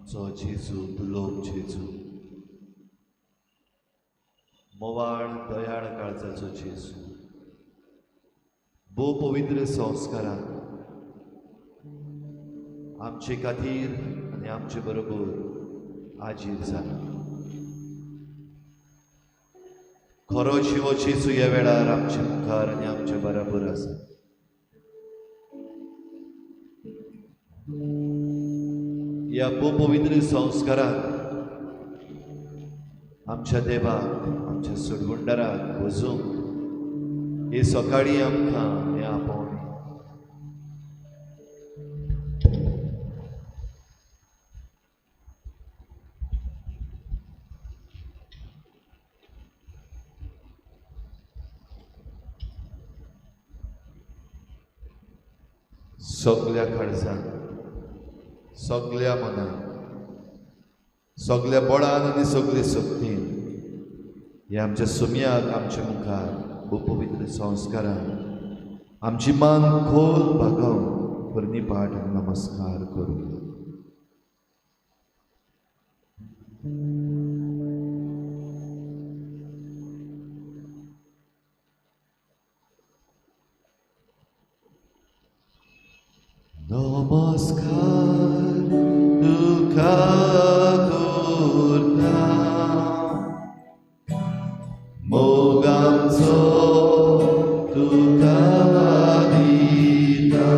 आमचो जेजू, दुलोब जेजू, मोवाळ दयाळ काळजाचो जेजू, भोव पवित्र संस्कारान आमचे खातीर आनी आमचे बरोबर आजीर जाला. खरो जिवो जेजू ह्या वेळार आमचे मुखार आनी आमचे बरोबर आसा. ह्या भोव पवित्र संस्कारान आमच्या देवाक, आमच्या सोडवणदाराक वचूंक हे सकाळीं आमकां हें आपोवणें. सगल्या काळजान, सगल्या मनान, सगल्या बळान आनी सगले शक्तीन हे आमच्या सुम्याक आमच्या मुखार भोव पवित्र संस्कारान आमची मान खोल भागोवन प्रणिपाठ नमस्कार करूया. नमस्कार तुका करता, मोगांचो तुका दिता.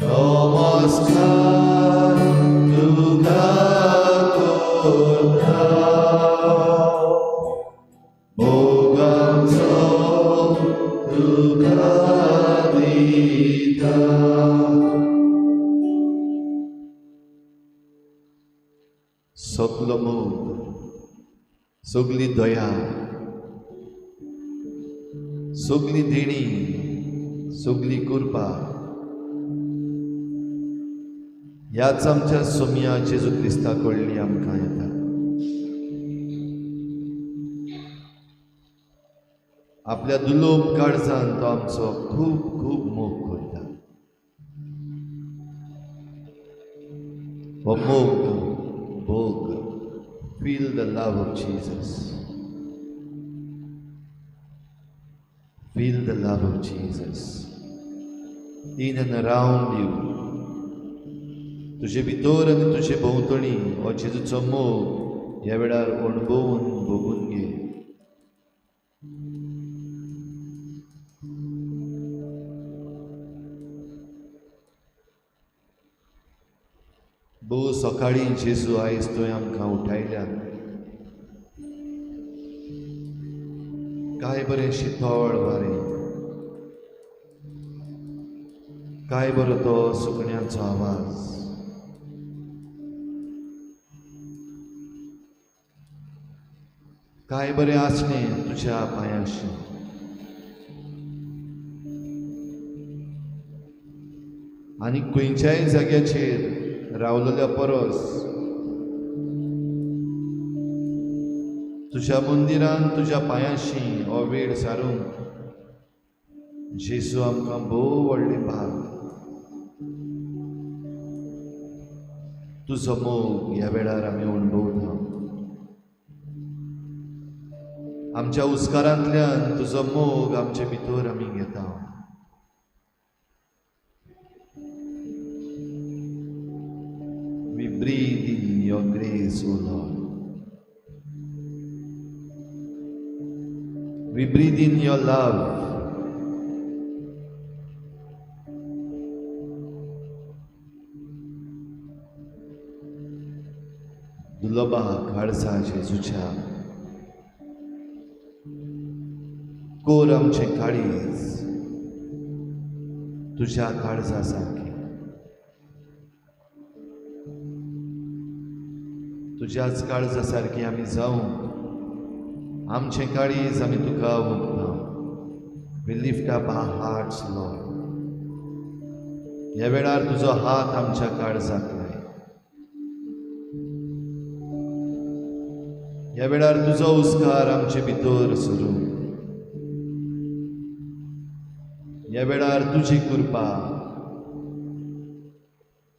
नमस्कार तुका करता, मोगांचो तुका दिता. सगलो मोग, सगली दया, सगली देणी, सगली कृपा ह्याच आमच्या सोम्या जेजू क्रिस्ता कडली आमकां येता. आपल्या दुलोब काळजान तो आमचो खूब खूब मोग करता. हो मोग भोग, feel the love of Jesus, feel the love of Jesus in and around you. तुजे भितर आनी तुजे भोंवतणी हो जेजूचो मोग ह्या वेळार अणभवून भोगून घे. भोव सकाळीं जेजू आयज तुवें आमकां उठायल्यात. काय बरें शितळ वारें, काय बरो तो सुकण्यांचो आवाज, काय बरें आसणें तुज्या पांयांशी. आनी खंयच्याय जाग्याचेर रावलेल्या परस तुज्या मंदिरान तुज्या पांयांशी हो वेळ सारूंक जेजू आमकां भोव व्हडलें भाग. तुजो मोग ह्या वेळार आमी अणभवता. आमच्या उस्कारांतल्यान तुजो मोग आमचे भितर आमी घेता. We breathe in your grace, O Lord. We breathe in your love. दुर्लभा काळजा जेजूच्या कोर आमचें काळीज तुज्या काळजा सारकें, तुज्याच काळजा सारकें आमी जावंक आमचें काळीज आमी तुका ओंपता. We lift up our hearts, Lord. ह्या वेळार तुजो हात आमच्या काळजाक लाय. ह्या वेळार तुजो उस्कार आमचे भितर सरूं. ह्या वेळार तुजी कृपा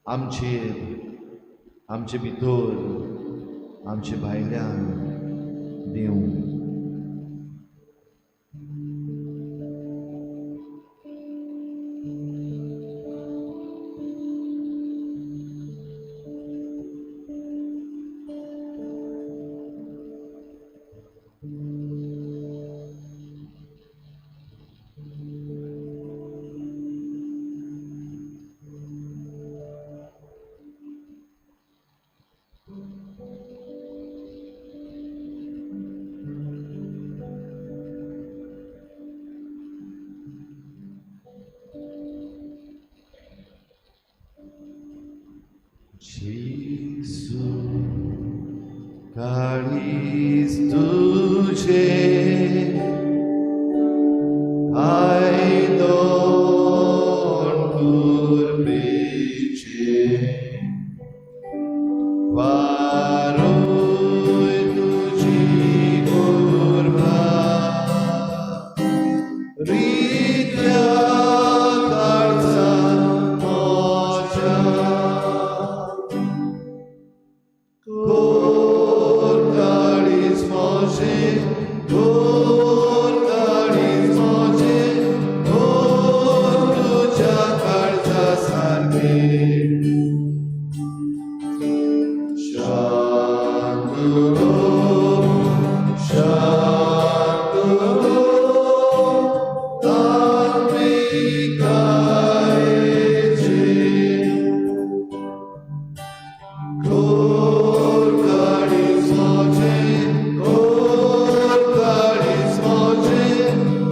आमचेर, आमचे भितर, आमचे भायल्यान दिवं. जेजू काळीज तुझे आयदन कृपेचे वारोय तुजी कृपा रित्या काळजा म्हज्या कोर काळीज म्हजें, कोर काळीज म्हजें, कोर तुज्या काळजा सारकें. शांत कर, शांत कर, तात्विकायेचे. कोर काळीज म्हजें, कोर काळीज म्हजें,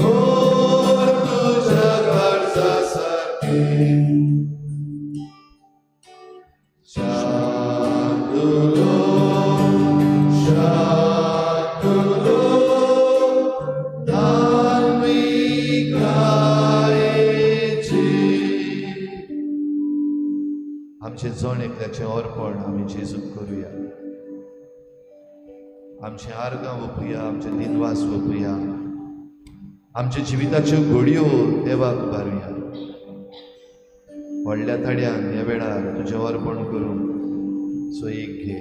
कोर तुज्या काळजा सारकें. शांत कर, शांत कर, तात्विकायेचे. आमचें जण एकल्याचें अर्पण आमी जेजूक करुया. आमचें आर्गां ओंपुया, आमचे दिनवास ओंपुया, आमच्या जिविताच्यो घडयो देवाक उबारुया. व्हडल्या ताड्यान ह्या वेळार तुजें अर्पण करून सोयीक घे.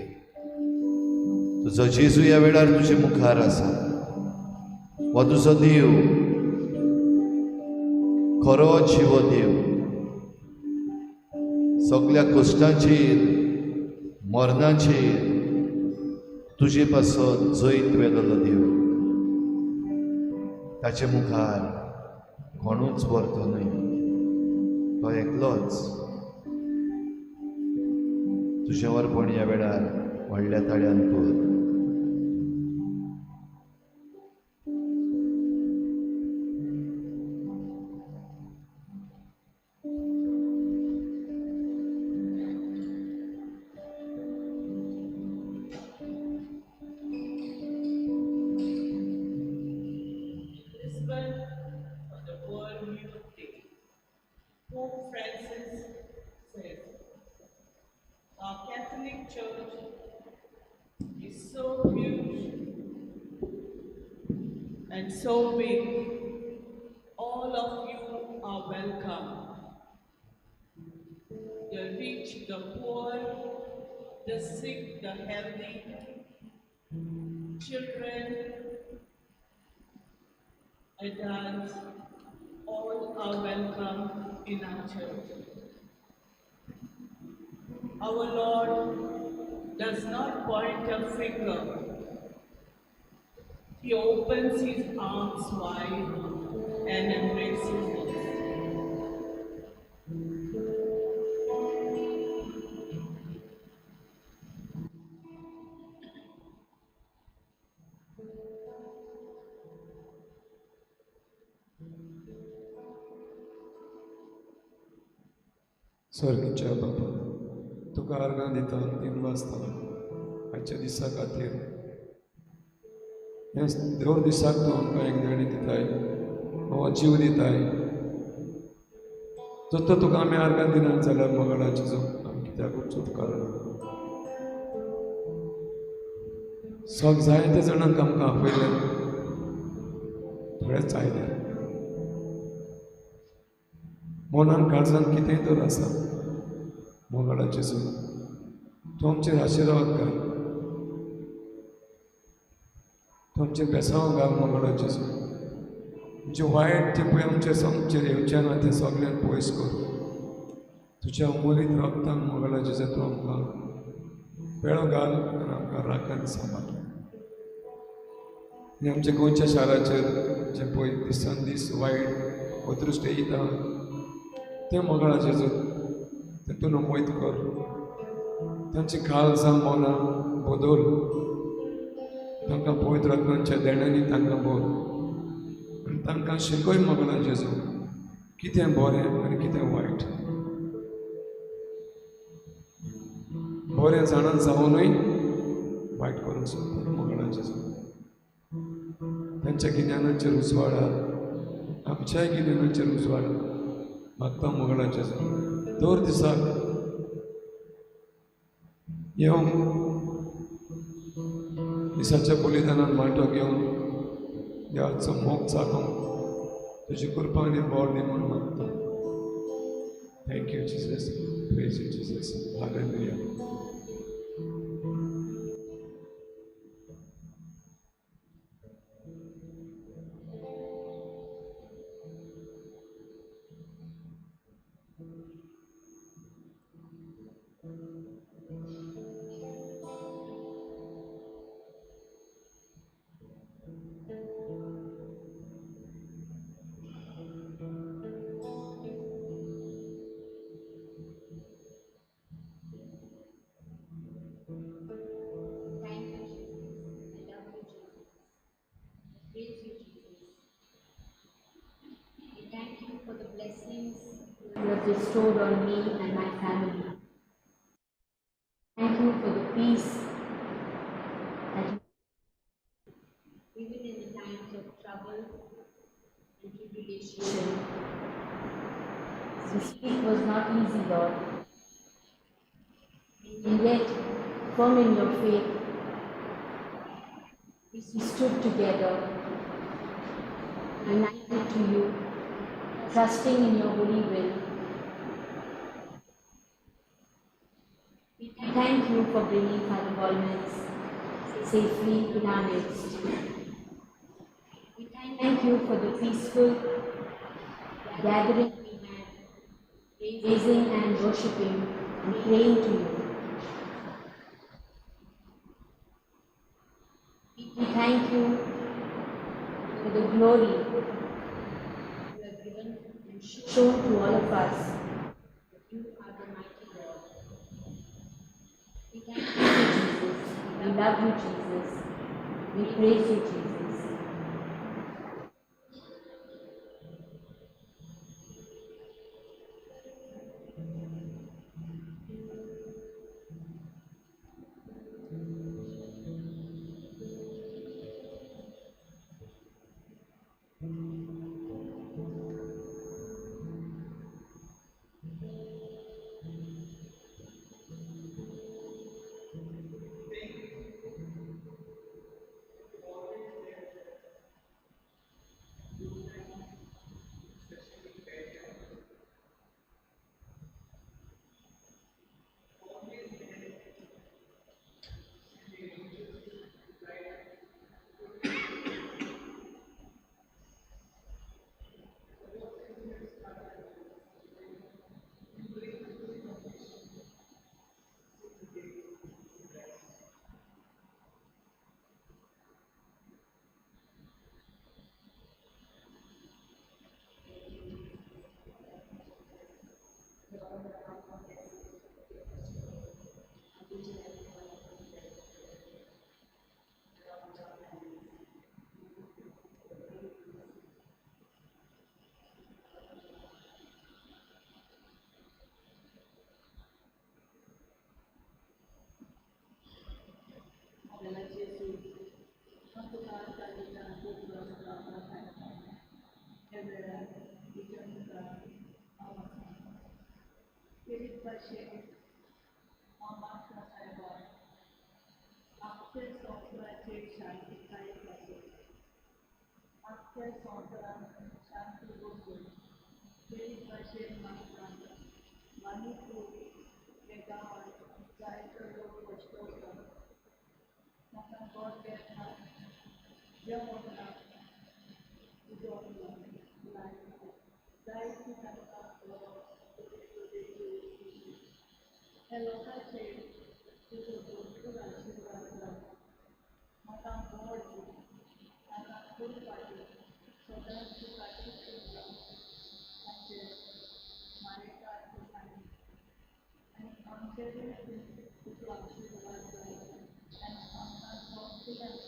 तुजो जेजू ह्या वेळार तुजे मुखार आसा. हो तुजो देव, खरो जिवो देव, सगल्या कश्टांचेर, मरणाचेर तुजे पासत जैत वेलोलो देव. ताचे मुखार कोणूच व्हरतो न्हय, तो एकलोच. तुजें अर्पण ह्या वेळार व्हडल्या ताळ्यान कर. Lisbon on the World Youth Day. Pope Francis says, our Catholic Church is so huge and so big. All of you are welcome. The rich, the poor, the sick, the healthy, children, adults, all are welcome in our church. Our Lord does not point a finger. He opens his arms wide and embraces us. सर्गीच्या बापा, तुका आर्गां दिता, दिनवासता आयच्या दिसा खातीर. ह्या दर दिसाक तूं आमकां एक देणी दिताय, नवो जीव दिताय. जर तर तुका आमी आर्गां दिना जाल्यार मगळाची जो आमी कित्याक उपकारना. सग जायते जाणांक आमकां आपयले, थोडेच आयले. मनान काळजान कितेंय तर आसा, मोगाळा जेजू, तूं आमचेर आशिर्वाद घाल, तूं आमचेर बेसांव घाल मोगाळा जेजू। जें वायट तें पळय आमचेर आमचेर येवचें ना तें सगळ्यांक पयस कर। तुज्या उमोलीत रक्तान मोगाळा जेजू तूं आमकां वेळो घाल आनी आमकां राखण सांबाळ। आनी आमच्या गोंयच्या शाराचेर जें पळय दिसान दीस वायट अदृश्ट येता तें मोगाळा जेजू तेतून उमोयत कर। तांची काळजां मनां बदल, तांकां पवित्र आत्म्याच्या देण्यांनी तांकां भर आनी तांकां शिकय मोगाळा जेजू कितें बरें आनी कितें वायट। बरें जाणा जावनूय वायट करूंक सोदता मोगाळा जेजू। तांच्या गिन्यानाचेर उजवाडा, आमच्याय गिन्यानाचेर उजवाडा मागता मोगाळा जेजू। दर दिसाक येवन दिसाच्या बलिदानान वांटो घेवन देवाचो मोग चाखूंक तुजी कृपा आनी बळ दी म्हूण मागता। Thank you Jesus, praise you Jesus, hallelujah. Bestowed on me and my family. Thank you for the peace that you, even in the times of trouble and tribulation. This week was not easy, Lord. And yet, firm in your faith, we stood together, united to you, trusting in your holy will. We thank you for bringing Father Ballmens safely in our midst. We thank you for the peaceful gathering we had, praising and worshipping and praying to you. We thank you for the glory you have given and shown to all of us that you are the mighty God. We thank you, Jesus. We love you, Jesus. We praise you, Jesus. तुज्या मोगान तुजो जायती तांकां ह्या लोकांचेर तुजो भरपूर आशिर्वाद जावं. म्हाका गोड दी, तांकां खूब फाटी सदांच तुका चिंतून तांचे मारेकार दिसांनी आनी आमचेरूय तुजो आशिर्वाद जाय आनी आमकां सगळ्यांक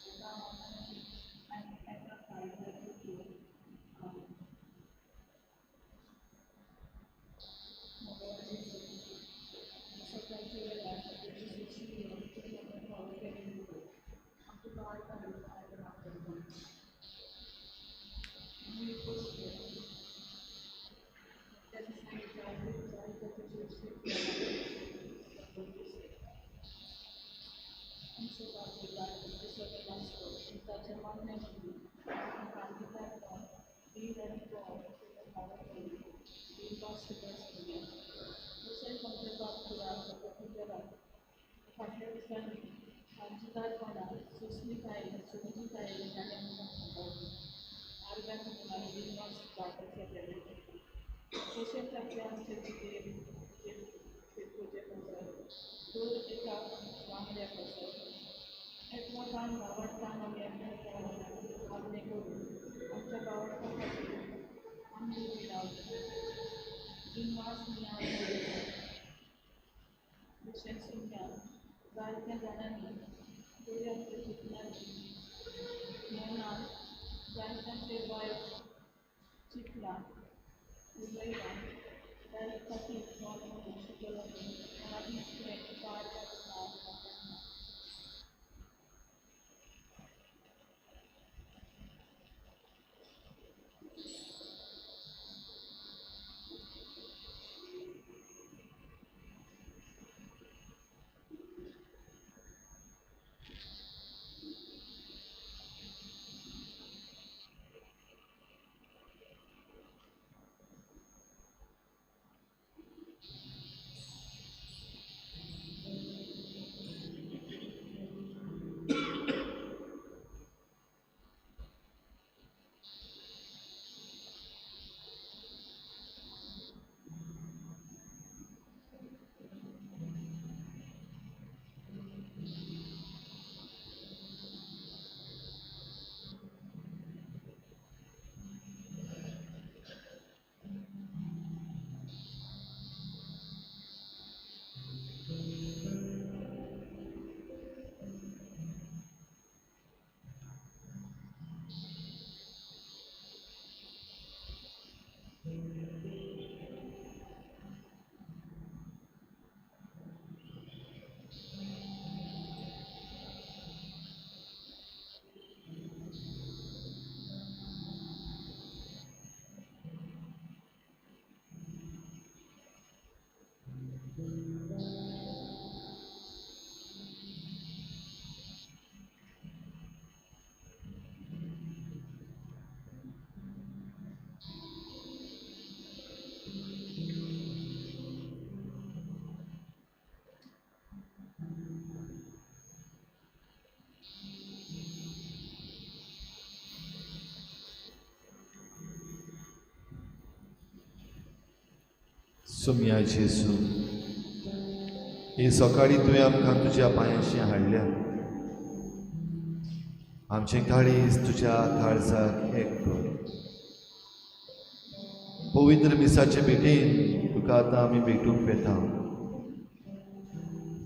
एका मनाची आनी एका काळजाची दी. आमेन. सकाळच्या वेळार तुजी सुशी येवन तुज्या फावो केलें आमकां आयकना करता. आमी पोसले त्या दिसांनी जायते तुजे आमचो ताचें मागणें आशिल्ली तशेंच आमच्या बाप फाटल्या दिसांनी आमचेदारपणां सोंसणीकायेन समजिकायेन ताणें आमकां सांबाळ्ळें. आर्गां तुमकां दिनवास जावपाचें केलें. तशेंच आपल्या आमचे तुजेर पुजे पासत दर एका वांगड्या पासत एकमतान भावार्थान आमी एकमेका वांगडा मागणें करून आमच्या भावार्था खातीर आमी रावता. दिनवास तशेंच सुम्या जायत्या जाणांनी बऱ्या चिंतनांनी मनान जायत्यांचे वायट चिंतलां उलयलां त्या खातीर मन शिकलो आदींच तुका आर्गां तुका. सोम्या जेजू, ही सकाळी तुवें आमकां तुज्या पांयांशी हाडल्या. आमचें काळीज तुज्या काळजाक एक कर. पवित्र मिसाचे भेटेन तुका आतां आमी भेटूंक वेता.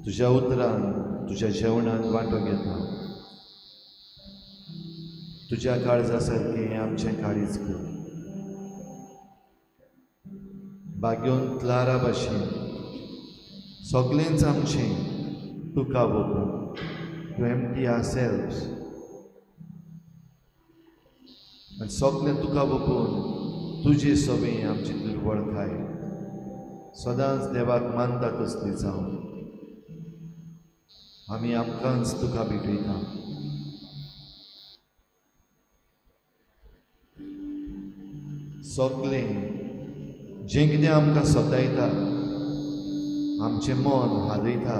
तुज्या उतरान तुज्या जेवणान वांटो घेता. तुज्या काळजा सारकें आमचें काळीज कर. भाग्योन क्लारा भाशेन सगळेंच आमचें तुका वोपूं. टू एम्प्टी आवरसेल्व्स आनी सगळें तुका वोपून तुजे सोबें आमची दुर्बळकाय सदांच देवाक मानता तसली जावं. आमी आमकांच तुका भेटयता. सगळें जें कितें आमकां सतायता, आमचें मन हालयता,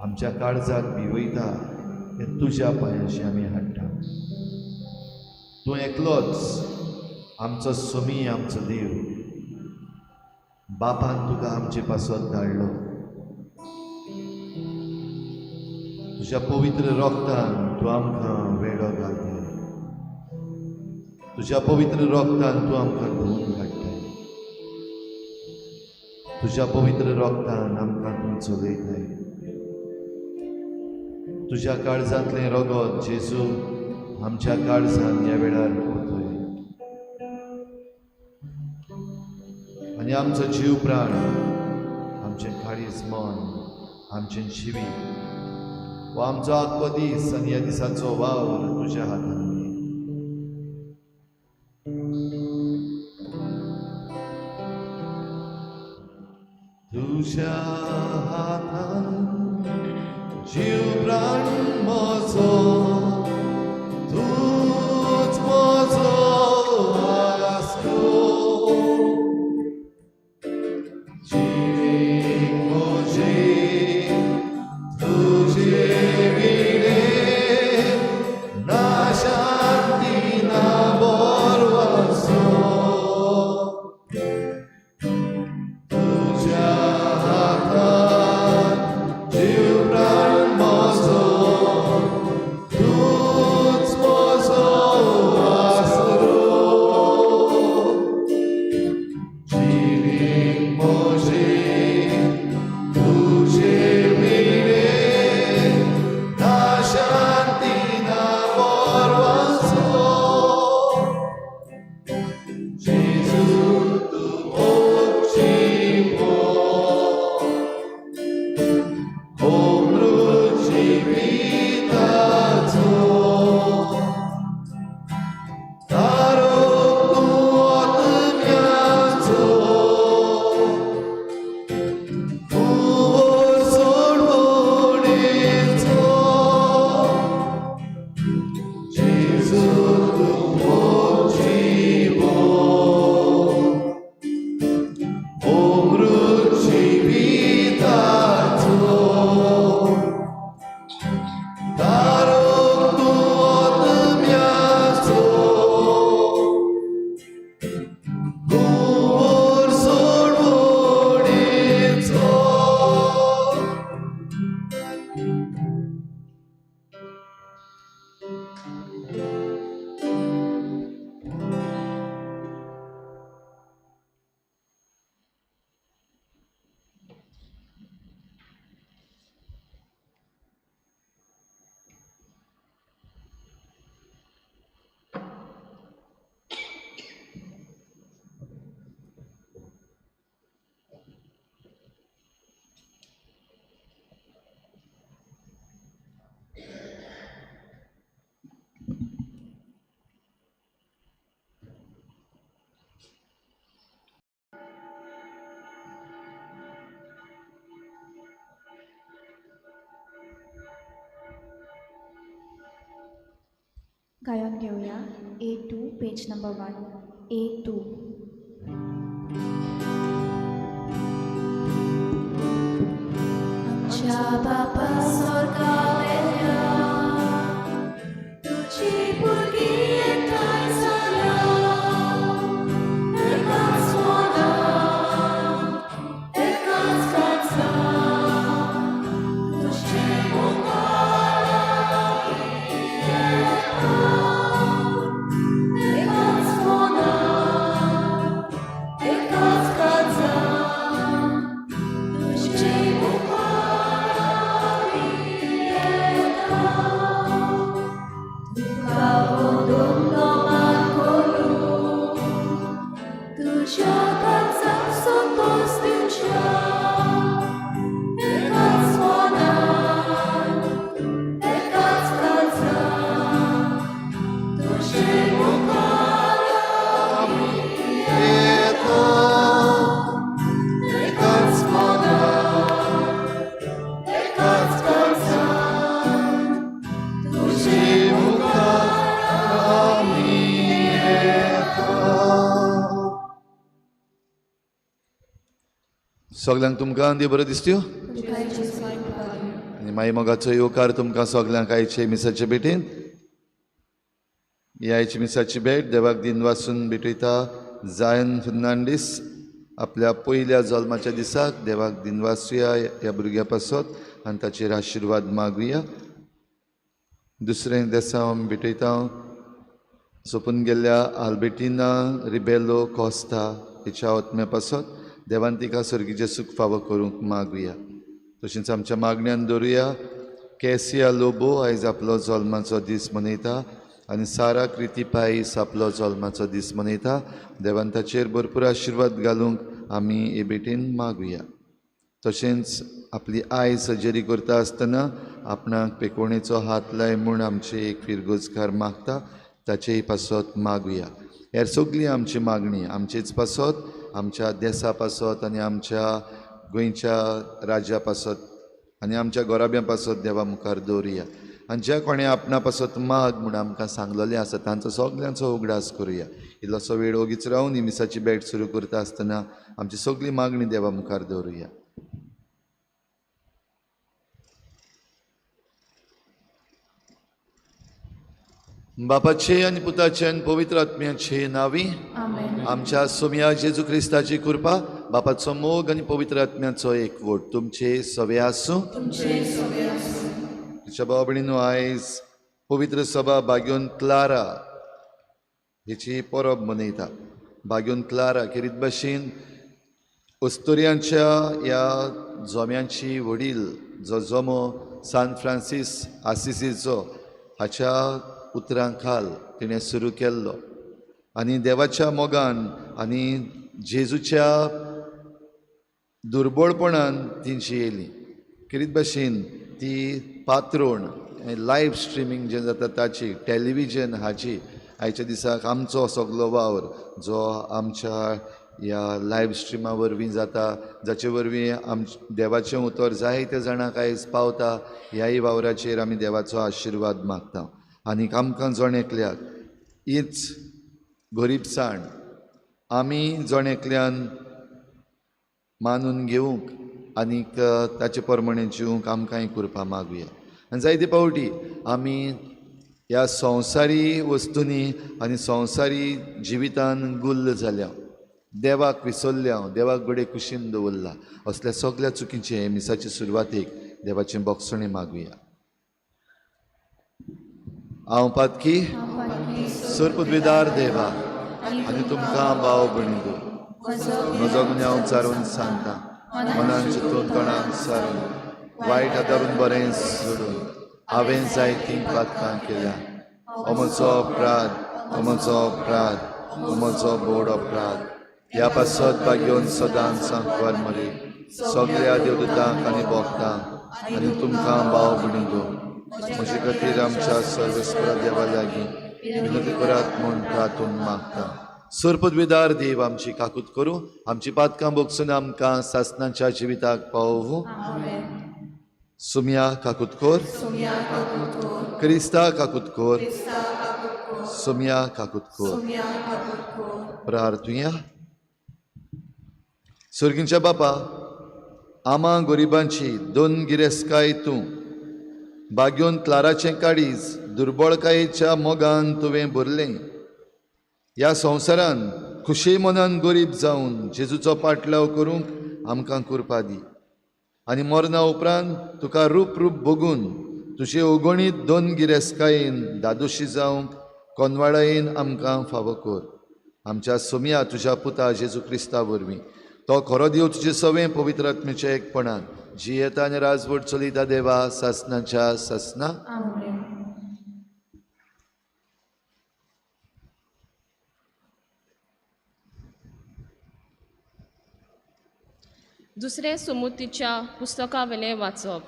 आमच्या काळजाक भिवयता, तें तुज्या पांयांशी आमी हाडटा. तूं एकलोच आमचो सुमी, आमचो देव. बापान तुका आमचे पासत धाडलो. तुज्या पवित्र रोगतान तूं आमकां वेडो घालताय. तुज्या पवित्र रोगतान तूं आमकां धुवून काडटाय. तुज्या पवित्र रोगतान आमकां तूं चलयताय. तुज्या काळजांतलें रगत जेजू आमच्या काळजान ह्या वेळार वतय आनी आमचो जीव प्राण, आमचें काळीज मन, आमचें जिवीत वा आमचो आख्खो दीस आनी ह्या दिसाचो वावर तुज्या हातान घे. तुज्या हातान जीव प्राण म्हजो, तूंच म्हजो आसरो. जिवीत म्हजें तुजे विणें, ना शांती ना बरवसो. तुज्या हातान जीव प्राण म्हजो, तूंच म्हजो आसरो. जिवीत म्हजें तुजे विणें, ना शांती ना बरवसो. जेजू तूं मोगची अमृत जिविताचो, तारो तूं आत्म्याचो, तूं सोडवणेचो. जेजू तूं मोगची अमृत जिविताचो, तारो तूं आत्म्याचो, तूं सोडवणेचो. गायन घेवया A2 page number 1. A2. आमच्या बापा स्वर्गावेल्या, तुजी भुरगीं एकठांय जाल्या, एकाच मनान, एकाच काळजान, तुजे मुखार आमी येता. एकाच मनान, एकाच काळजान, तुजे मुखार आमी येता. तुका वंदून नमन करून, तुज्या काळजाक संतोश दिवच्या, एकाच मनान, एकाच काळजान, तुजे मुखार आमी येता. एकाच मनान, एकाच काळजान, तुजे मुखार आमी येता. सगळ्यांक तुमकां देव बरें दिसत्यो. तुका जेजू कृपा. आनी आनी माई मोगाचो येवकार तुमकां सगल्यांक आयचे मिसाचे भेटीन. ही आयची मिसाची भेट देवाक दिनवासून भेटयता. जायन फर्नांडीस आपल्या पयल्या जल्माच्या दिसाक देवाक दिनवासुया ह्या भुरग्या पासत आनी ताचेर आशिर्वाद मागुया. दुसरें देसांव आमी भेटयता सोंपून गेल्ल्या आल्बेटिना रिबेलो कोस्ता हिच्या आत्म्या पासत देवान तिका सर्गीचें सूख फावो करूंक मागुया. तशेंच आमच्या मागण्यान दवरुया केसिया लोबो आयज आपलो जल्माचो दीस मनयता आनी सारा कृती पायस आपलो जल्माचो दीस मनयता. देवान ताचेर भरपूर आशिर्वाद घालूंक आमी हे भेटीन मागुया. तशेंच आपली I surgery करता आसतना आपणाक पेकोणेचो हात लाय म्हूण आमचे एक फिरगोजकार मागता, ताचेय पासत मागुया. हेर सगळी आमची मागणी आमचेच पासत, आमच्या देसा पासत आनी आमच्या गोंयच्या राज्या पासत आनी आमच्या गोराब्या पासत देवा मुखार दवरुया. आनी ज्या कोणें आपणा पासत माग म्हूण आमकां सांगलेलें आसा तांचो सगल्यांचो उगडास करुया. इल्लोसो वेळ ओगीच रावन ही मिसाची भेट सुरू करता आसतना आमची सगळी मागणी देवा मुखार दवरुया. बापाचे आनी पुताचे आनी पवित्र आत्म्याचे नांवी आमच्या सोम्या जेजू क्रिस्ताची कृपा, बापाचो मोग आनी पवित्र आत्म्याचो एकवट तुमचे सवे आसूं. तिच्या भाव भयणीनो, आयज पवित्र सभा बाग्योन क्लारा हेची परब मनयता. बाग्योन क्लारा खेरीत भाशेन अस्तोरियांच्या ह्या जोम्यांची वडील जो जोमो सान फ्रांसीस आसिसीचो हाच्या उतरां खाल तिणें सुरू केल्लो आनी देवाच्या मोगान आनी जेजूच्या दुर्बळपणान ती जियेली. खेरीत भाशेन ती पात्रोण लायव्ह स्ट्रिमींग जें जाता ताची, टॅलिविजन हाची आयच्या दिसाक आमचो सगलो वावर जो आमच्या ह्या लायव्ह स्ट्रिमा वरवीं जाता, जाचे वरवीं देवाचें उतर जायते जाणांक आयज पावता, ह्याय वावराचेर आमी देवाचो आशिर्वाद मागता. आनी आमकां जण एकल्याक हीच गरीबसाण आमी जण एकल्यान मानून घेवंक आनीक ताचे प्रमाणे जिवंक आमकांय कृपा मागुया. आनी जायते फावटी आमी ह्या संवसारी वस्तूंनी आनी संवसारी जिवितान गुल्ल जाल्या, देवाक विसरल्या, देवाक घडये कुशीन दवरला. असल्या सगळ्या चुकीचे मिसाचे सुरवातेक देवाचें बोगसणें मागुया. हांव पातकी सरपदवीदार देवा आनी तुमकां भाव भयणींनो म्हजो गुन्यांव चारून सांगता, मनान चिंतून तोंडान सारून वायट आदारून बरें सोडून हांवें जायतीं पातकां केल्या. हो म्हजो अपराध, हो म्हजो अपराध, हो म्हजो बोड अपराध. ह्या पासत भाग्योन सदांच सांकवार मरे सगळ्या देवदूतांक आनी भोगतांक आनी तुमकां भाव भयणींनो म्हजे खातीर आमच्या सर्वेस्परा देवा लागीं विनंती करात म्हूण प्रार्थून मागता. सरपदवीदार देव आमची काकूत करूं, आमची पातकां बोगसून आमकां सासनाच्या जिविताक पावोवं. सुम्या काकूत कर, क्रिस्ता काकूत कर, सुम्या काकूत कर. प्रार्थुया. सर्गींच्या बापा, आमा गरिबांची दोन गिरेस्काय तूं बाग्योन क्लाराचें काडीज दुर्बळकायेच्या मोगान तुवें भरलें. ह्या संवसारान खुशी मनान गरीब जावन जेजूचो पाटलाव करूंक आमकां कृपा दी आनी मरणा उपरांत तुका रूप रूप बगून तुजे अगणीत दोन गिरेस्कायेन दादोशी जावंक कोनवाडायेन आमकां फावो कर. आमच्या सोम्या तुज्या पुता जेजू क्रिस्ता वरवीं तो खरो देव तुजे सवें पवित्र आत्म्याच्या एकपणान जियेता आनी राजवट चलयता देवा सासनाच्या सासना. दुसरे समुतीच्या पुस्तकावेलें वाचप.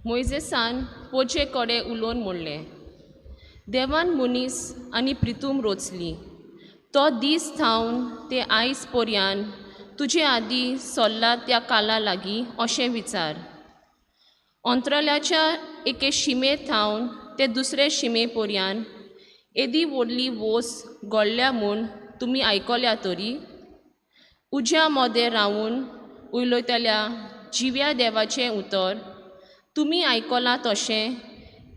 मोयजेसान पोचे कडेन उलोवन म्हणलें, देवान मनीस आनी प्रितूम रोचली, तो दीस थावन ते आयज पर्यान तुजे आदीं सोल्ला त्या काला लागीं अशें विचार. अंतराळाच्या एके शिमे थावन ते दुसरे शिमे पर्यान येदी व्हडली वोस घडल्या म्हूण तुमी आयकल्या तरी उज्या मदें रावून उलयतल्या जिव्या देवाचें उतर तुमी आयकलां तशें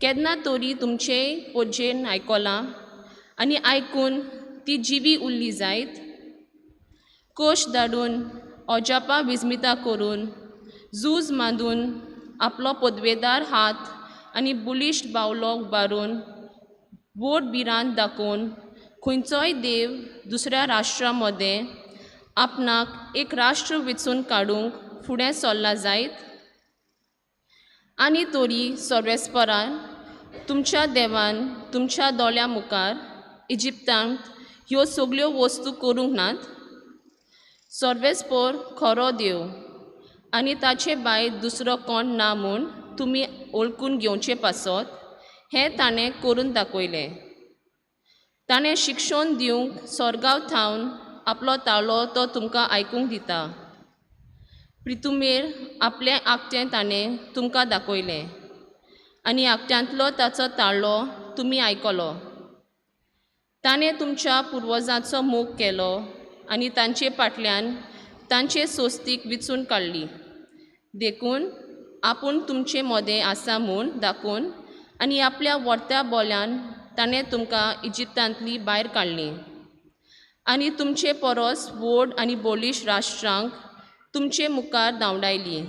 केन्ना तरी तुमचेय पोजेन आयकलां आनी आयकून ती जिवी उरली जायत. कोश धाडून अजापां विस्मितां करून झूज मांदून आपलो पदवेदार हात आनी बुलिश्ट बावलो उबारून व्हड भिरांत दाखोवन खंयचोय देव दुसऱ्या राष्ट्रा मदें आपणाक एक राष्ट्र वेंचून काडूंक फुडें सरला जायत. आनी तरी सर्वेस्परान तुमच्या देवान तुमच्या दोळ्या मुखार इजिप्तांत ह्यो सगल्यो वस्तू करूंक नात. सर्वेस्पोर खरो देव आनी ताचे भायर दुसरो कोण ना म्हूण तुमी वळखून घेवचे पासत हें ताणें करून दाखयलें. ताणें शिक्षण दिवंक सोर्गांव थावन आपलो ताळो तो तुमकां आयकूंक दिता. प्रितुमेर आपलें आगटें ताणें तुमकां दाखयलें आनी आगट्यांतलो ताचो ताळो तुमी आयकलो. ताणें तुमच्या पुर्वजांचो मोग केलो आनी तांचे फाटल्यान तांचे सोस्तीक विचून काडली. देखून आपूण तुमचे मदें आसा म्हूण दाखोवन आनी आपल्या व्हडत्या बोल्यान ताणें तुमकां इजिप्तांतली भायर काडली आनी तुमचे परस व्हड आनी बोलिश राष्ट्रांक तुमचे मुखार धांवडायली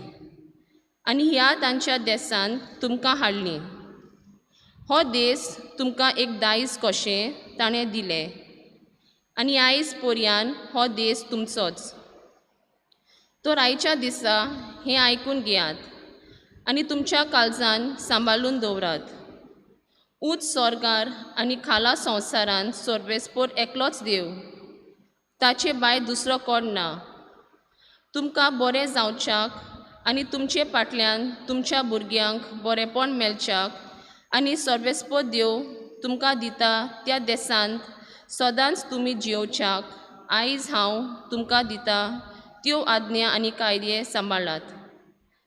आनी ह्या तांच्या देसांत तुमकां हाडली. हो देस तुमकां एक दायज कशें ताणें दिलें आनी आयज पर्यान हो देस तुमचोच. तर आयच्या दिसा हें आयकून घेयात आनी तुमच्या काळजान सांबाळून दवरात. ऊंच सोर्गार आनी खाला संवसारांत सर्वेस्पोर एकलोच देव, ताचे भायर दुसरो कोण ना. तुमकां बरें जावच्याक आनी तुमचे फाटल्यान तुमच्या भुरग्यांक बरेंपण मेळच्याक आनी सर्वेस्पोर देव तुमकां दिता त्या देसांत सदांच तुमी जियोवच्याक आयज हांव तुमकां दिता त्यो आज्ञा आनी कायदे सांबाळात.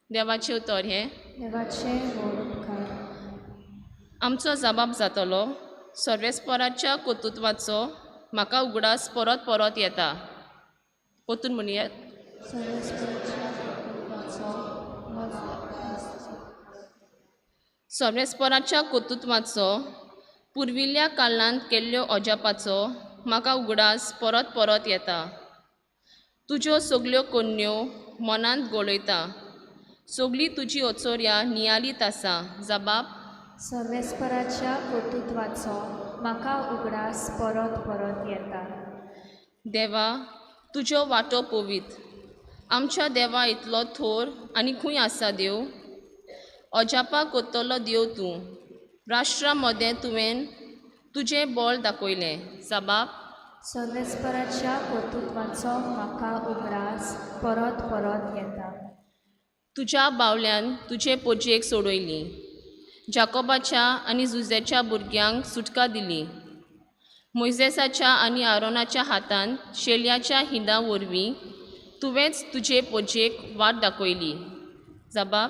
देवाचें उतर हें. देवाचें व्हड उपकार. आमचो जबाब जातलो सर्वेस्पराच्या कर्तृत्वाचो म्हाका उगडास परत परत येता. परतून म्हणयात. सर्वेस्पराच्या कर्तृत्वाचो पुर्विल्ल्या काळांत केल्ल्यो अजापाचो म्हाका उगडास परत परत येता. तुज्यो सगल्यो कोन्न्यो मनांत गोळयता, सगळी तुजी अचोर्या नियालीत आसा. जबाब. सर्वेस्पराच्या कर्तृत्वाचो म्हाका उगडास परत परत येता. देवा, तुज्यो वाटो पवित्र. आमच्या देवा इतलो थोर आनी खंय आसा देव? अजापा करतलो देव तूं. राष्ट्रा मदें तुवें तुजें बळ दाखयलें. जबाब. सर्वेस्पराच्या कर्तृत्वाचो म्हाका उगडास परत परत येता. तुज्या बावल्यान तुजे पोजयेक सोडयली, जाकोबाच्या आनी जुजेच्या भुरग्यांक सुटका दिली. मोयजेसाच्या आनी आरोनाच्या हातान शेल्याच्या हिंदा वरवीं तुवेंच तुजे पोजयेक वाट दाखयली. जबाब.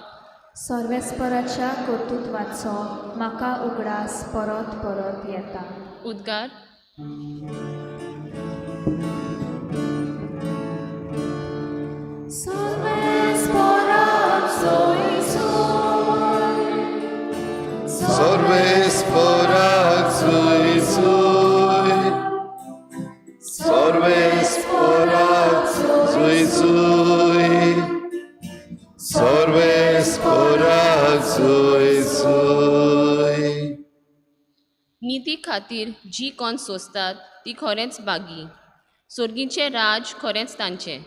सर्वेस्पराच्या कर्तृत्वाचो म्हाका उगडास परत परत येता. उद्गार. सर्वेस्पराक सुय सुय, सर्वेस्पराक सुय सुय, सर्वेस्पराक सुय सुय. निती खातीर जी कोण सोंसतात ती खरेंच बागी. सोर्गीचें राज खरेंच तांचें.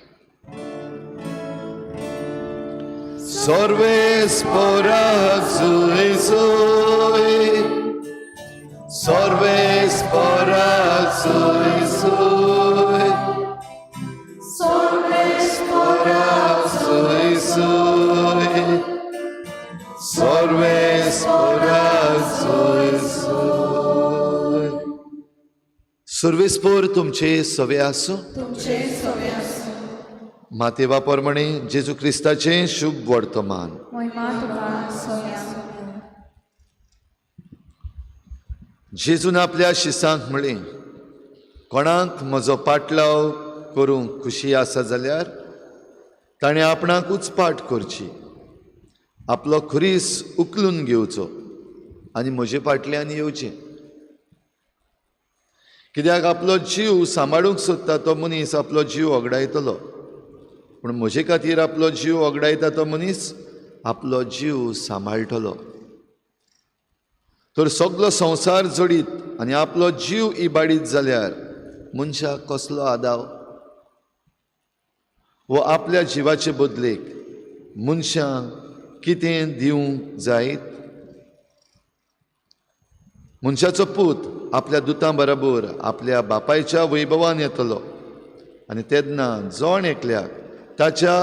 सर्वेस्पराक सुय सुय, सर्वेस्पराक सुय सुय, सर्वेस्पराक सुय सुय, सर्वेस्पराक सुय सुय. सर्वेस्पोर तुमचे सवे आसूं. तुमचे सवे आसूं. मातेवा प्रमाणे जेजू क्रिस्ताचें शुभ वर्तमान. मोहिमा तुका सवे आसूं. जेजून आपल्या शिसांक म्हळें, कोणाक म्हजो पाटलाव करूंक खुशी आसा जाल्यार ताणें आपणाकूच पाट करची, आपलो खुरीस उखलून घेवचो आनी म्हजे फाटल्यान येवचें. कित्याक आपलो जीव सांबाळूंक सोदता तो मनीस आपलो जीव ओगडायतलो, पूण म्हजे खातीर आपलो जीव ओगडायता तो मनीस आपलो जीव सांबाळटलो. तर सगलो संवसार जोडीत आनी आपलो जीव इबाडीत जाल्यार मनशाक कसलो आदाव? वो आपल्या जिवाचे बदलेक मनशांक कितें दिवंक जायत? मनशाचो पूत आपल्या दुतां बरोबर आपल्या बापायच्या वैभवान येतलो आनी तेन्ना जण एकल्याक ताच्या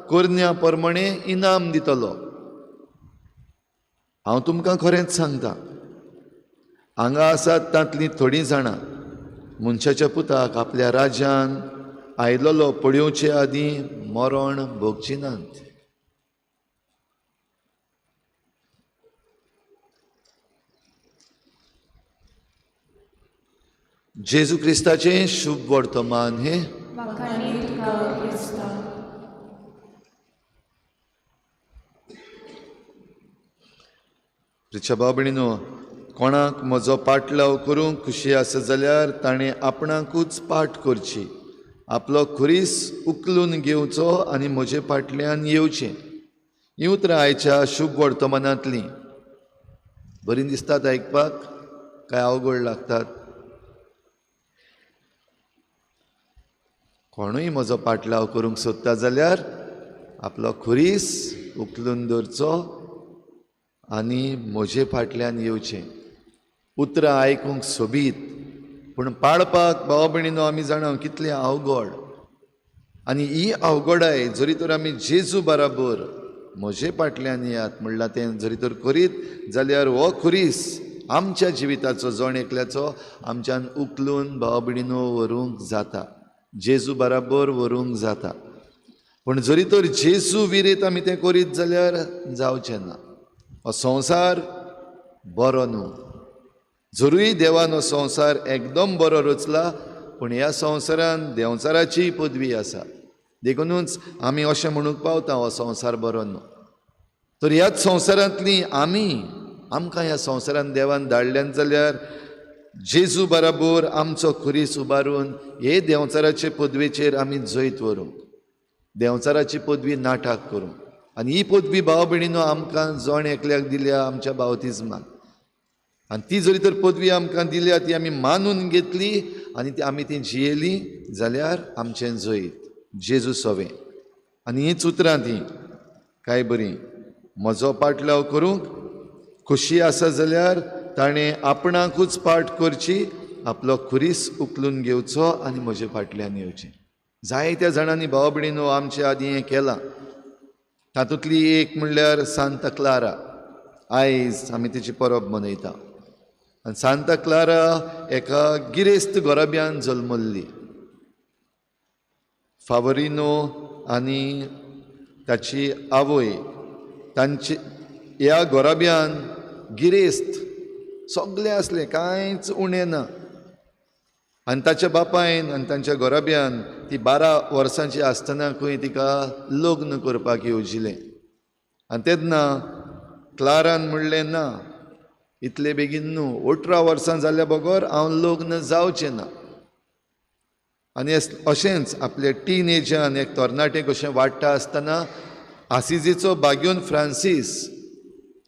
करण्या प्रमाणे इनाम दितलो. हांव तुमकां खरेंच सांगता, हांगा आसात तांतलीं थोडीं जाणां मनशाच्या पुताक आपल्या राज्यान आयलोलो पळोवचे आदीं मरण भोगची नात. जेजू क्रिस्ताचें शुभ वर्तमान हें. प्रिच्या भाव भयणीनो, कोणाक म्हजो पाटलाव करूंक खुशी आसा जाल्यार ताणें आपणाकूच पाठ करची, आपलो खुरीस उखलून घेवचो आनी म्हजे फाटल्यान येवचें. हीं उतरां आयच्या शुभ वर्तमानांतलीं बरीं दिसतात आयकपाक, काय अवघड लागतात? कोणूय म्हजो पाटलाव करूंक सोदता जाल्यार आपलो खुरीस उखलून दवरचो आनी म्हजे फाटल्यान येवचें. उतरां आयकूंक सोबीत, पूण पाळपाक भाव भयणीनो आमी जाणा कितलें अवघड. आनी ही अवघडाय जरी तर आमी जेजू बराबर म्हजे फाटल्यान येयात म्हणलां तें जरी तर करीत जाल्यार हो खुरीस आमच्या जिविताचो जण एकल्याचो आमच्यान उखलून भाव भयणीनो व्हरूंक जाता, जेजू बराबर व्हरूंक जाता. पूण जरी तर जेजू विरेत आमी तें करीत जाल्यार जावचें ना. हो संवसार बरो न्हू, जरूय देवान हो संवसार एकदम बरो रचला, पूण ह्या संवसारान देंवचाराची पदवी आसा, देखुनूच आमी अशें म्हणूंक पावता हो संवसार बरो न्हू. तर ह्याच संवसारांतली आमी आमकां ह्या संवसारान देवान धाडल्यान जाल्यार जेजू बराबर आमचो खुरीस उबारून हे देंवचाराचे पदवेचेर आमी जैत व्हरूंक, देंवचाराची पदवी नाटक करूंक. आनी ही पदवी भाव भयणीनो आमकां जण एकल्याक दिल्या आमच्या बावतिज्मान, आनी ती जरी तर पदवी आमकां दिल्या ती आमी मानून घेतली आनी ती आमी ती जियेली जाल्यार आमचें जैत जेजू सवें. आनी हींच उतरां तीं काय बरीं, म्हजो पाटलाव करूंक खुशी आसा जाल्यार ताणें आपणाकूच पाठ करची, आपलो खुरीस उखलून घेवचो आनी म्हजे फाटल्यान येवचें. जायत्या जाणांनी भाव भयणीनो आमचे आदीं हें केलां. तातूंतली एक म्हणल्यार सांता क्लारा. आयज आमी तिची परब मनयता. आनी सांता क्लारा एका गिरेस्त घराब्यान जल्मल्ली. फावरिनो आनी ताची आवय तांची ह्या घराब्यान गिरेस्त सगळें आसलें, कांयच उणें ना. आनी ताच्या बापायन आनी तांच्या घराब्यान ती 12 वर्सांची आसतना खंय तिका लग्न करपाक येवजिलें. आनी तेन्ना क्लारान म्हणलें, ना, इतले बेगीन न्हू, 18 वर्सां जाल्या बगर हांव लग्न जावचें ना. आनी अशेंच आपले टीन एजान एक तरणाटे कशें वाडटा आसतना आसिजीचो बाग्योन फ्रांसीस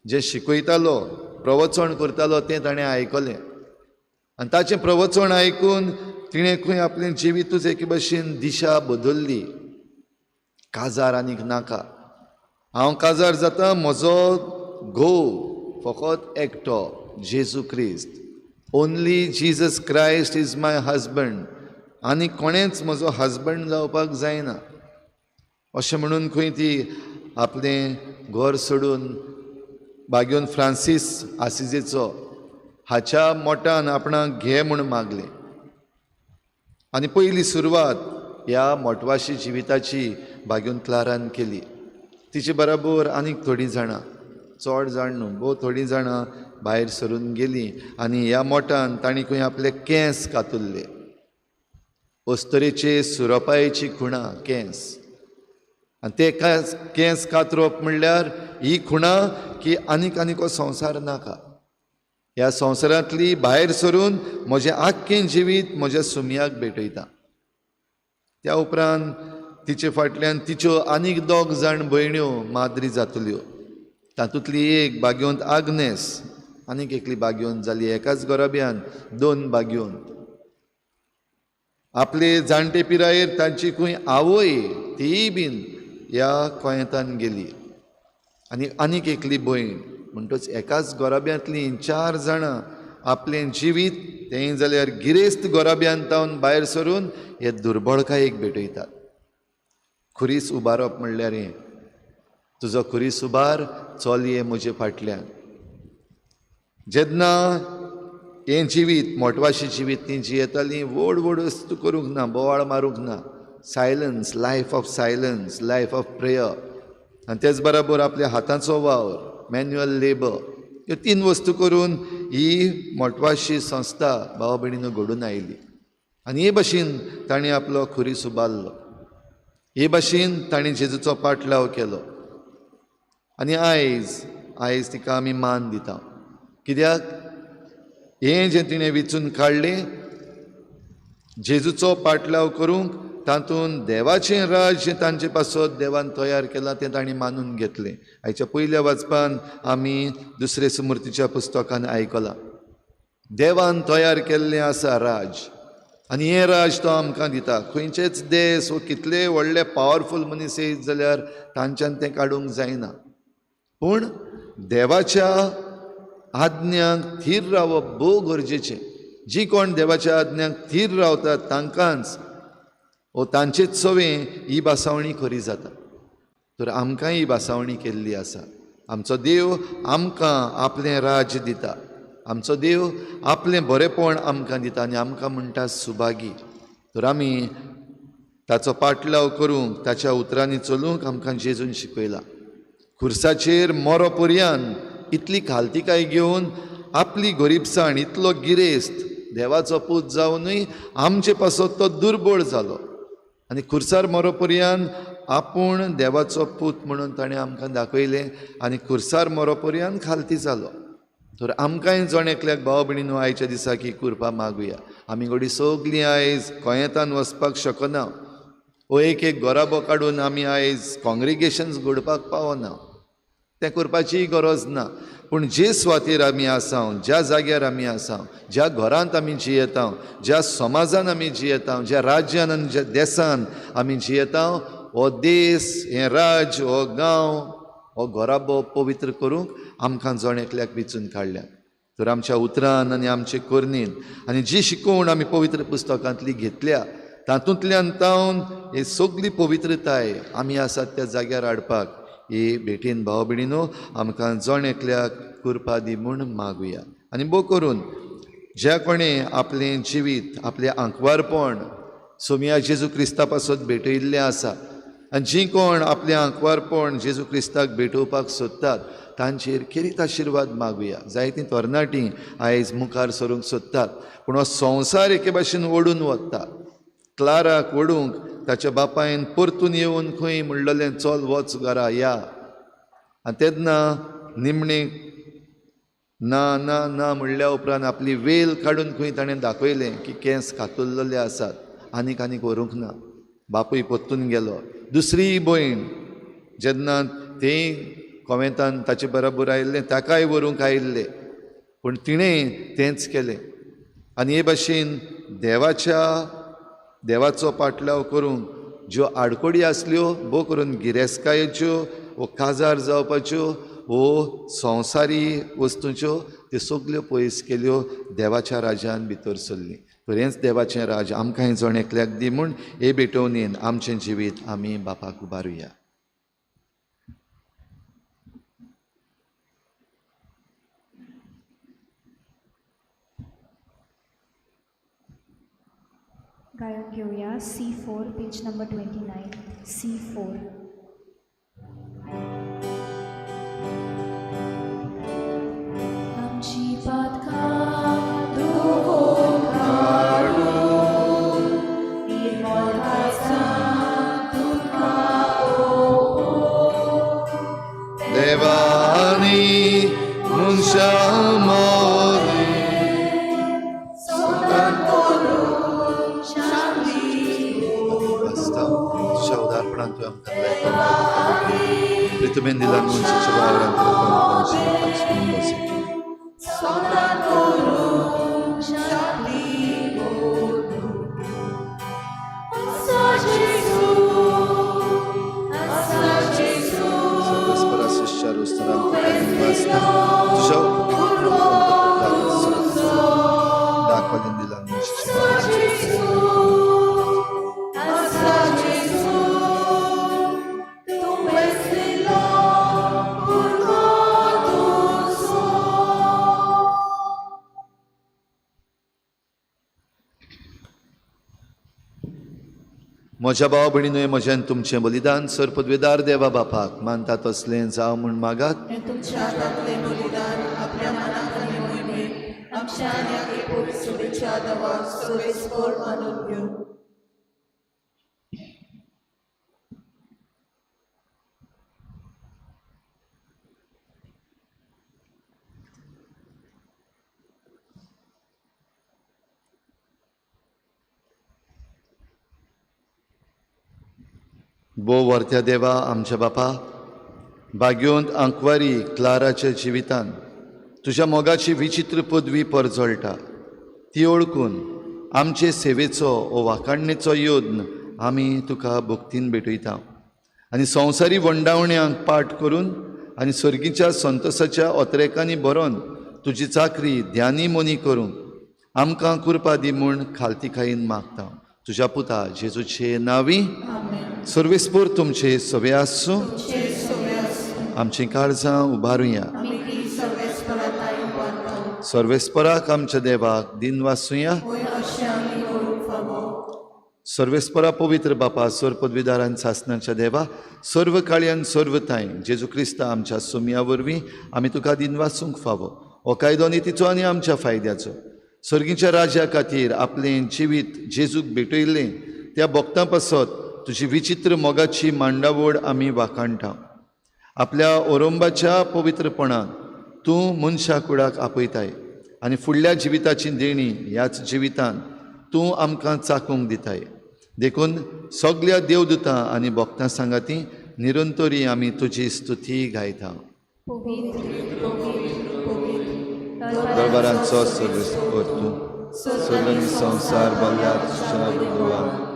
जें शिकयतालो, प्रवचन करतालो तें ताणें आयकलें. आनी ताचें प्रवचन आयकून तिणें खंय आपलें जिवितूच एके भशेन दिशा बदल्ली. काजार आनीक नाका, हांव काजार जाता, म्हजो घोव फकत एकटो, जेजू क्रिस्त. Only Jesus Christ is my husband, आनी कोणेंच म्हजो हजबंड जावपाक जायना. अशें म्हणून खंय ती आपलें घर सोडून बाग्योन फ्रांसीस आसिजेचो हाच्या मोटान आपणाक घे म्हूण मागलें. आनी पयली सुरवात ह्या मोटवाशी जिविताची बाग्योन क्लारान केली. तिचे बराबर आनीक थोडीं जाणां, चड जाण न्हू, भोव थोडीं जाणां भायर सरून गेलीं. आनी ह्या मोटान तांणी खंय आपले केंस कातुल्ले, अस्तरेचे सुरपायेची खुणां केंस. आनी ते केंस कातरप म्हणल्यार ही खुणा की आनीक आनीक हो संवसार नाका, ह्या संवसारांतली भायर सरून म्हजें आख्खें जिवीत म्हज्या सुमयाक भेटयता. त्या उपरांत तिचे फाटल्यान तिच्यो आनीक 2 जाण भयण्यो माद्री जातल्यो. तातूंतली एक भाग्यवंत आग्नेस, आनीक एकली भाग्यवंत जाली. एकाच घराब्यान 2 भाग्यवंत. आपले जाणटे पिरायेर तांची खंय आवय तीय बीन ह्या कोयेंतान गेली आनी आनीक एकली भयण. म्हणटच एकाच घराब्यांतलीं 4 जाणां आपलें जिवीत तें जाल्यार गिरेस्त घराब्यांत तावन भायर सरून हे दुर्बळकायेक भेटयतात. खुरीस उबारप म्हणल्यार हें, तुजो खुरीस उबार, चलये म्हजे फाटल्यान. जेन्ना हें जिवीत मोटवाशी जिवीत ती जियेतालीं, व्हड व्हड वस्तू करूंक ना, बोवाळ मारूंक ना, silence, life of silence, life of prayer, आनी तेच बराबर आपल्या हाताचो वावर, मॅन्युअल लेबर, ह्यो 3 वस्तू करून ही मोटवाशी संस्था भाव भयणीनो घडून आयली. आनी हे भाशेन तांणी आपलो खुरीस उबारलो, हे भाशेन तांणी जेजूचो पाटलाव केलो. आनी आयज आयज तिका आमी मान दिता. कित्याक हें जें तिणें विचून काडलें जेजूचो पाटलाव करूंक, तातूंत देवाचें राज्य तांचे पासत देवान तयार केलां तें तांणी मानून घेतलें. आयच्या पयल्या वाचपान आमी दुसरे सुमूर्तीच्या पुस्तकान आयकलां, देवान तयार केल्लें आसा राज आनी हें राज तो आमकां दिता. खंयचेच देश वो कितले व्हडले पावरफूल मनीस येयत जाल्यार तांच्यान तें काडूंक जायना, पूण देवाच्या आज्ञांक थीर रावप भोव गरजेचें. जी कोण देवाच्या आज्ञांक थीर रावतात तांकांच वो तांचेच सवें ही भासावणी खरी जाता. तर आमकांय ही भासावणी केल्ली आसा. आमचो देव आमकां आपलें राज्य दिता, आमचो देव आपलें बरेंपण आमकां दिता आनी आमकां म्हणटा सुभागी. तर आमी ताचो पाटलाव करूंक, ताच्या उतरांनी चलूंक आमकां जेजून शिकयलां. खुर्साचेर मरो पर्यान इतली खालतिकाय घेवन आपली गरिबसाण, इतलो गिरेस्त देवाचो पूत जावनूय आमचे पासत तो दुर्बळ जालो आनी खुर्सार मरो पर्यान आपूण देवाचो पूत म्हणून ताणें आमकां दाखयलें आनी खुर्सार मरो पर्यान खालती जालो. तर आमकांय जण एकल्याक भाव भयणीनो आयच्या दिसाक ही कृपा मागुया. आमी घडी सगलीं आयज गोंयांतान वचपाक शकना, वो एक एक घराबो काडून आमी आयज कॉंग्रिगेशन्स घडपाक पावना, तें करपाचीय गरज ना. पूण जे सुवातेर आमी आसा, ज्या जाग्यार आमी आसा, ज्या घरांत आमी जियेता, ज्या समाजान आमी जियेता, ज्या राज्यान आनी ज्या देसान आमी जियेता, हो देश, हें राज्य, हो गांव, हो घराबो पवित्र करूंक आमकां जण एकल्याक विचून काडल्या. तर आमच्या उतरान आनी आमचे करणेन आनी जी शिकवण आमी पवित्र पुस्तकांतली घेतल्या तातूंतल्यान तावन ही सगली पवित्रताय आमी आसात त्या जाग्यार हाडपाक ही भेटीन भाव भयणीनो आमकां जण एकल्याक कृपा दी म्हूण मागुया. आनी भोव करून ज्या कोणें आपलें जिवीत, आपलें आंकवारपण सोमया जेजू क्रिस्ता पासत भेटयिल्लें आसा आनी जीं कोण आपलें आंकवारपण जेजू क्रिस्ताक भेटोवपाक सोदतात तांचेर खेरीत आशिर्वाद मागुया. जायतीं तरणाटीं आयज मुखार सरूंक सोदतात, पूण हो संवसार एके भाशेन ओडून वता. क्लाराक ओडूंक ताच्या बापायन परतून येवन खंय म्हणलेलें चल वच घरा या, आनी तेन्ना निमणें ना ना ना म्हणल्या उपरांत आपली वेल काडून खंय ताणें दाखयलें की केंस कातुल्लेले आसात, आनीक आनीक व्हरूंक ना. बापूय परतून गेलो. दुसरी भयण जेन्ना तें कोवेंतान ताचे बराबर आयिल्लें ताकाय व्हरूंक आयिल्लें, पूण तिणें तेंच केलें. आनी हे भाशेन देवाचो पाटलाव करूंक ज्यो आडकोडी आसल्यो, भोव करून गिरेस्तकायेच्यो वो काजार जावपाच्यो वो संवसारी वस्तूंच्यो, त्यो सगल्यो पयस केल्यो, देवाच्या राज्यान भितर सरलीं. तर हेंच देवाचें राज्य आमकांय जण एकल्याक दी म्हूण हे भेटवणेन आमचें जिवीत आमी बापाक उबारुया. गायन घेऊया C4 page number 29 C4. आमची पातकां धुवून काडून निर्मळ काळजान तुका वावरांत तुवें आमकां दिलाय प्रितुमेन दिला मनशाच्या वावरांत म्हज्या भाव भयणीनूय म्हज्यान तुमचें बलिदान सर पदवेदार देवा बापाक मानता तसलें जावं म्हूण मागात. तुमच्या हातांतलें बलिदान आपल्या मनाक आनी मोहिमेक आमच्या आनी आगे पवित्र सभेच्या देवाक सर्वेस्पर मानून घेवं. भोव वर्त्या देवा आमच्या बापा, भाग्योंत आंकवारी क्लाराच्या जिवितान तुज्या मोगाची विचित्र पदवी परजळटा ती ओळखून आमचे सेवेचो ओ वाखाणणेचो यत्न आमी तुका भक्तीन भेटयता आनी संवसारी वंडावण्यांक पाठ करून आनी सर्गीच्या संतोसाच्या ओतरेकांनी भरोन तुजी चाकरी ध्यानी मोनी करूंक आमकां कृपा दी म्हूण खालतीकायेन मागता. तुज्या पुता जेजूचे नांवी सर्वेस्पर तुमचे सवे आसूं. आमचीं काळजां उबारुया. सर्वेस्पराक आमच्या देवाक दिन वासुया. सर्वेस्परा पवित्र बापा, सर्व पदवीदारान सासनाच्या देवा, सर्व काळयान सर्व ताय जेजू क्रिस्ता आमच्या सोमया वरवीं आमी तुका दिन वासूंक फावो. हो कायदो नितीचो आनी आमच्या फायद्याचो. सर्गीच्या राज्या खातीर आपलें जिवीत जेजूक भेटयल्लें त्या भक्तां पासत तुजी विचित्र मोगाची मांडावळ आमी वाखाणटा. आपल्या ओरंबाच्या पवित्रपणान तूं मनशा कुडाक आपयताय आनी फुडल्या जिविताची देणी ह्याच जिवितान तूं आमकां चाकूंक दिताय. देखून सगल्या देवदूतां आनी भक्तां सांगाती निरंतरी आमी तुजी स्तुती गायता. दरबारांचो सर्वेस्पर तूं सगळ्यांनी संवसार भरला तुज्या गुरुवान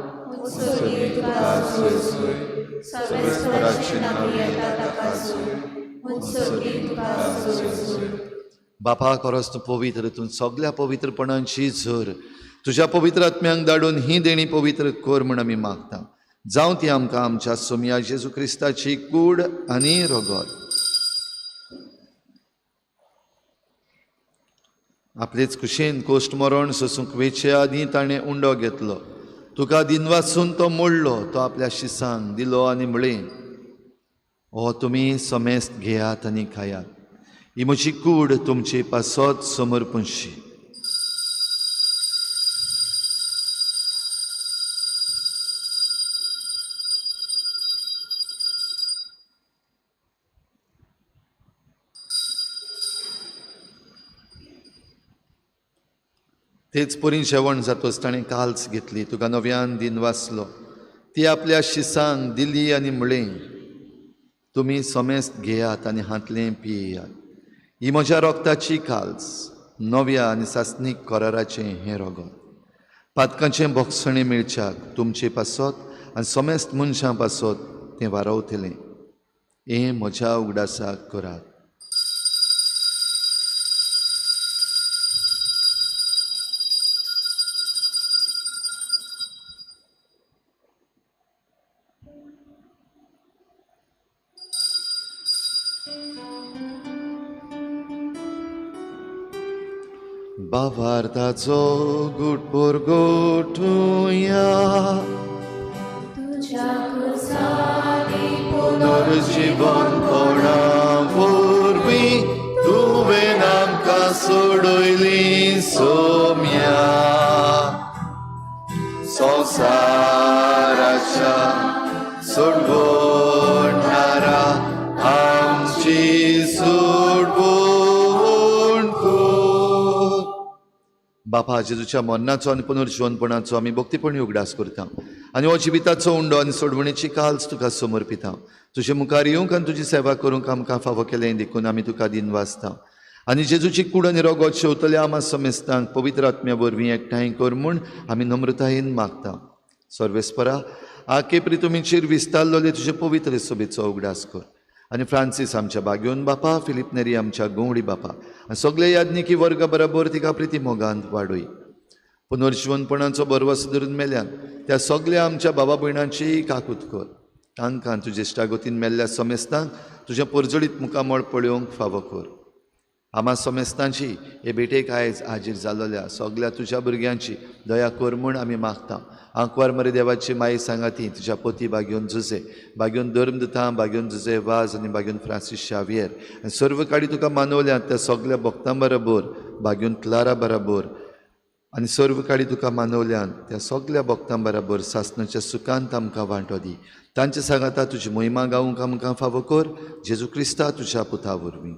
बापा, खरोच तूं पवित्र, तूं सगल्या पवित्रपणांची झर. तुज्या पवित्र आत्म्यांक धाडून ही देणी पवित्र कर म्हूण आमी मागता. जावं ती आमकां आमच्या सोमया जेजू क्रिस्ताची कूड आनी रगत. आपलेच कुशेन कोश्ट मरण सोसूंक वेचे आदीं ताणें उंडो घेतलो. तुका दिनवासून तो मोडलो, तो आपल्या शिसांक दिलो आनी म्हळें, हो तुमी समेस्त घेयात आनी खायात, ही म्हजी कूड तुमचे पासत समर्पणशी. तेच परी जेवण जातच ताणें काल्स घेतली, तुका नव्यान दिन वाचलो, ती आपल्या शिसांक दिली आनी म्हळें, तुमी समेस्त घेयात आनी हांतलें पियेयात, ही म्हज्या रोगताची काल्स, नव्या आनी सासणीक कराराचें हें रगत. पातकांचें भोगसणें मेळच्याक तुमचे पासत आनी समेस्त मनशां पासत तें वारवतलें. हें म्हज्या उगडासाक करात. बावार्थाचो गुटपोर गोठुया पुनर्जीवन कोणा वरवीं तुवें आमकां सोडयली सोम्या. संवसाराच्या सोडवणारा आमची सोडवण कर. बापा, जेजूच्या मरणाचो आनी पुनर्जिवनपणाचो आमी भक्तीपणी उगडास करता आनी हो जिविताचो उंडो आनी सोडवणेची काल्स तुका समर्पिता. तुजे मुखार येवंक आनी तुजी सेवा करूंक आमकां फावो केलें देखून आमी तुका दिनवासता. आनी जेजूची कूड आनी रोगोत शेवतल्या आमा समेस्तांक पवित्र आत्म्या वरवीं एकठांय कर म्हूण आमी नम्रतायेन मागता. सर्वेस्परा आके प्रितुमीचेर विस्तारलोले तुजे पवित्र सभेचो उगडास कर. आनी फ्रांसीस आमच्या बागेवन बापा, फिलीप नेरी आमच्या गोंवडी बापा आनी सगळे याज्ञिकी वर्गा बरोबर तिका प्रिती मोगांत वाडय. पुनर्जिवनपणाचो बरवस धरून मेल्यान त्या सगळ्या आमच्या बाबा भयणांची काकूत कर. तांकां तुजे इश्टागतीन मेल्ल्या समेस्तांक तुजें परजळीत मुखामळ पळोवंक फावो कर. आमा समेस्तांची हे भेटेक आयज हाजीर जालोल्या सगळ्या तुज्या भुरग्यांची दया कर म्हूण आमी मागता. आंकवार मरे देवाची माई सांगाती तुज्या पोती बागेवन जुजे, बागेवन धर्म दिता, बागेवन जुजे वाज आनी बागेवन फ्रांसीस शावियर आनी सर्व काडी तुका मानवल्या त्या सगळ्या भक्तां बरोबर, बागेवन क्लारा बरोबर आनी सर्व काडी तुका मानवल्यान त्या सगळ्या भक्तां बरोबर सासणाच्या सुखांत आमकां वांटो दी. तांचे सांगाता तुजी मोहिमा गावूंक आमकां फावो कर. जेजू क्रिस्ता तुज्या पुता वरवीं.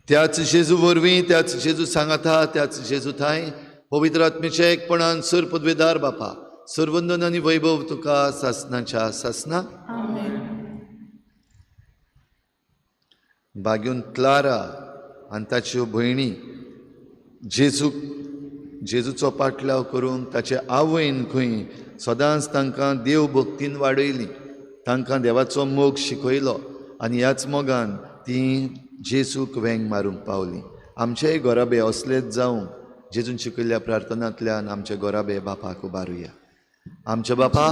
त्याच जेजू वरवीं, त्याच जेजू सांगाता, त्याच जेजू थांय पवित्र आत्मेच्या एकपणान सर पदवेदार बापा सर्वंदन आनी वैभव तुका सासनाच्या सासना. बागेवन क्लारा आनी ताच्यो भयणी जेजूक जेजूचो पाटलाव करूंक ताचे आवयन खंय सदांच तांकां देव भक्तीन वाडयली, तांकां देवाचो मोग शिकयलो आनी ह्याच मोगान ती जेजूक वेंग मारूंक पावली. आमचेय घराबे असलेच जावंक जेजून शिकयल्ल्या प्रार्थनांतल्यान आमचे घराबे बापाक उबारुया. आमच्या बापा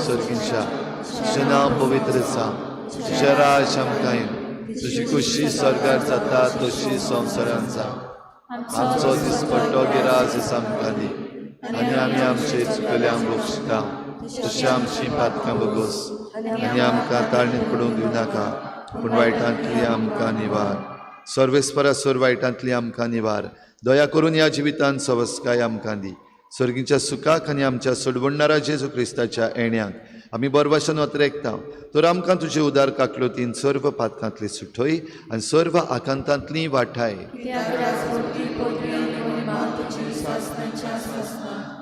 सर्गींच्या, तुजें नांव पवित्र जावं, तुजें राज आमकां येवं, तुजी खुशी स्वर्गार जाता तशी संवसारांत जावं. आमचो दिसपट्टो गिराज आमकां दी आनी आमी आमचे चुकल्यांक बक्षिता तशी आमची पातकां बगोस आनी आमकां ताळणीत पडूंक दिवं नाका, पूण वायटांतली आमकां निवार. सर्वेस्परा सर वायटांतली आमकां निवार. दया करून ह्या जिवितांत सवस्काय आमकां दी. सर्गीच्या सुखाक आनी आमच्या सोडवणणारा जेजू क्रिस्ताच्या येण्याक आमी बरवाशन वतरेकता. तर आमकां तुजे उदार काकलोतीन सर्व पातकांतली सुठय आनी सर्व आकांतांतली वाठाय.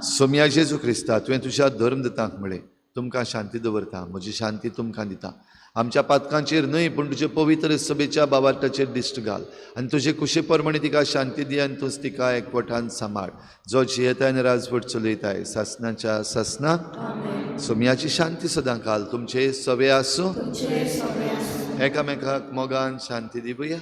सोम्या जेजू क्रिस्ता, तुवें तुज्या धर्मदतांक म्हळें, तुमकां शांती दवरता, म्हजी शांती तुमकां दिता. आमच्या पातकांचेर न्हय पूण तुजे पवित्र सभेच्या बाबाटाचेर दिश्ट घाल आनी तुजे कुशे प्रमाणे तिका शांती दी आनी तूंच तिका एकवटान सांबाळ, जो जियेताय आनी राजवट चलयताय सासनाच्या सासना. सोम्याची शांती सदां काल तुमचे सवे आसूं. एकामेकाक मोगान शांती दिवया.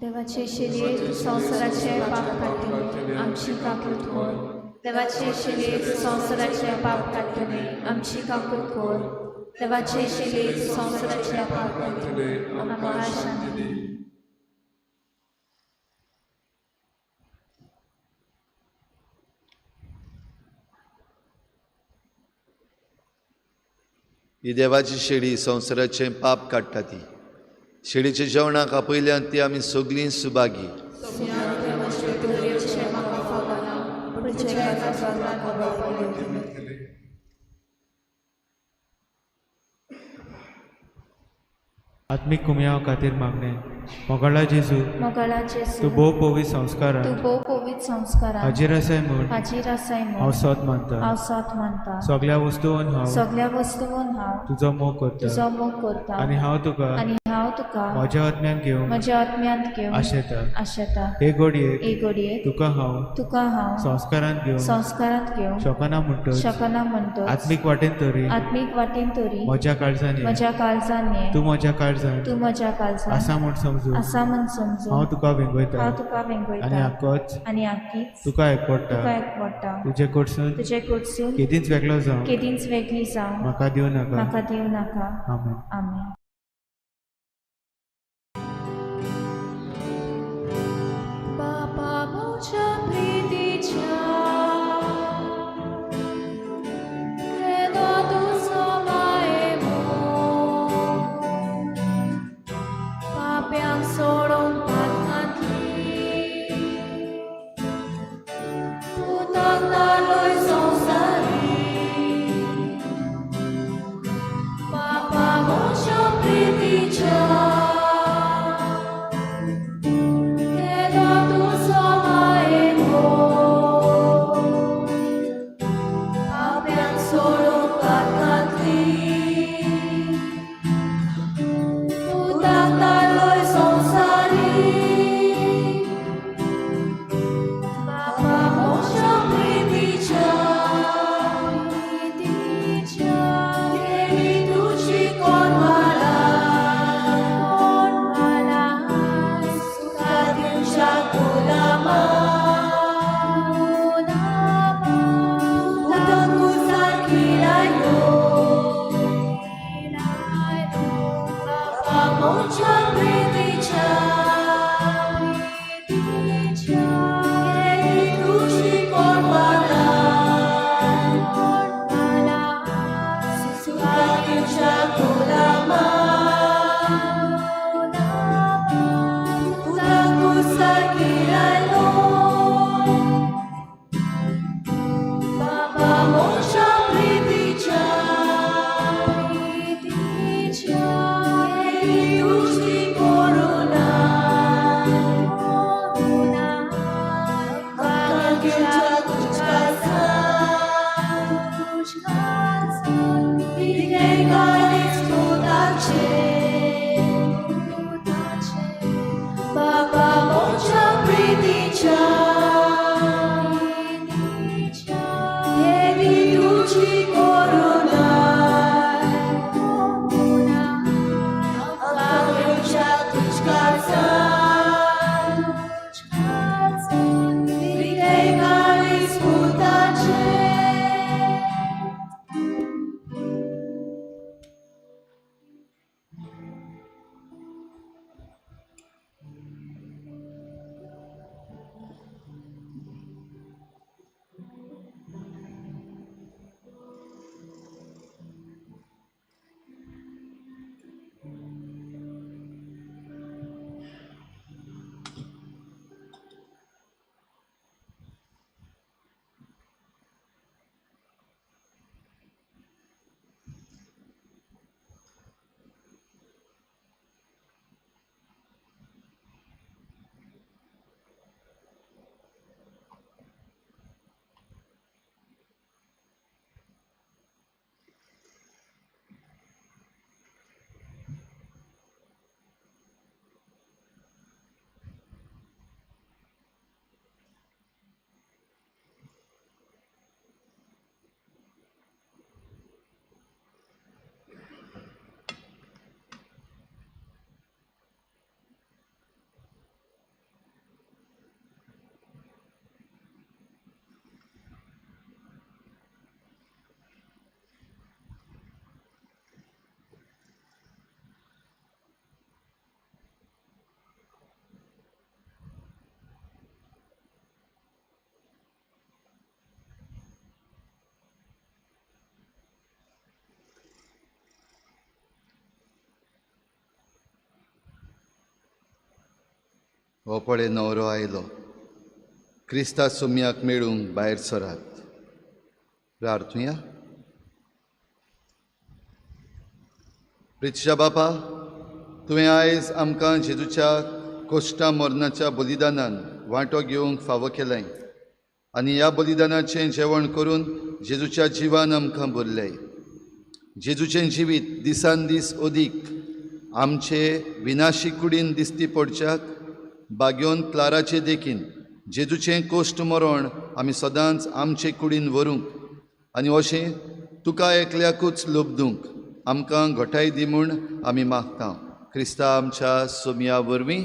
देवाचे शरीर संवसाराचे पाप काडटले आमची काकूत कर. देवाचे शरीर संवसाराचे पाप काडटले आमची काकूत कर. देवाचे शरीर संवसाराचे पाप काडटले आमकां शांती दी. ही देवाची शेळी संवसाराचें पाप काडटा. ती शेळीच्या जेवणाक आपयल्यान ती आमी सगळीं सुभागी. आत्मीक कुमयाव खातीर मागणें. मोगाळा जेजू, मोगाळा जेजू, तूं भोव पवित्र संस्कारान, तूं भोव पवित्र संस्कारान हाजीर आसाय म्हूण, हाजीर आसाय म्हूण हांव सोद मानता, हांव सोद मानता. सगळ्या वस्तून हांव, सगळ्या वस्तून हांव तुजो मोग करता, तुजो मोग करता आनी हांव तुका, आनी हांव तुका म्हज्या आत्म्यान घेवंक, म्हज्या आत्म्यांत घेवंक आशेता, आशेता. हे घडयेक, हे घडयेक तुका हांव, तुका हांव संस्कारांत घेवंक, संस्कारांत घेवंक शकना म्हणटच, शकना म्हणटच आत्मीक वाटेन तरी, आत्मीक वाटेन तरी म्हज्या काळजान, म्हज्या काळजान ये, तूं म्हज्या काळजान, तूं म्हज्या काळजान आसा म्हूण समजून, आसा म्हूण समजून हांव तुका वेंगयता, हांव तुका वेंगयता आनी आकोच, आनी आकीच तुका एकवटा, तुका एकवटा. तुजे कडसून, तुजे कडसून केदींच वेगळो जावं, केदींच वेगळी जावं म्हाका दिवं नाका, म्हाका दिवं नाका. आमेन. आमेन. बापा म्हज्या प्रितीच्या केदो तुजो मायेमोग, पाप्यांक सोडून पातकांतली पुताक धाडलोय संवसारी. बापा म्हज्या प्रितीच्या हो पळय न्हवरो आयलो, क्रिस्ता सोम्याक मेळूंक भायर सरात. प्रार्थुया. प्रितशा बापा, तुवें आयज आमकां जेजूच्या कोश्टा मरणाच्या बलिदानान वांटो घेवंक फावो केलें आनी ह्या बलिदानाचें जेवण करून जेजूच्या जिवान आमकां भरलें. जेजूचें जिवीत दिसान दीस अदीक आमचे विनाशी कुडीन दिसती पडच्याक बाग्योन क्लाराचे देखीन जेजूचें कोश्ट मरण आमी सदांच आमचे कुडीन व्हरूंक आनी अशें तुका एकल्याकूच लब्दूंक आमकां घटाय दी म्हूण आमी मागता. क्रिस्ता आमच्या सोमया वरवीं.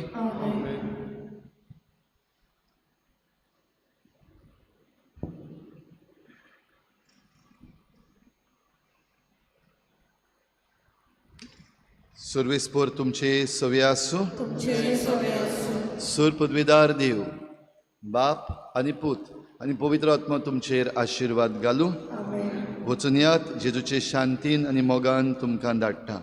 सुर्वेस्पोर तुमचे सवे आसूं. सूर पदवीदार देव बाप आनी पूत आनी पवित्र आत्मा तुमचेर आशिर्वाद घालूं. वचून यात, जेजूचे शांतीन आनी मोगान तुमकां धाडटा.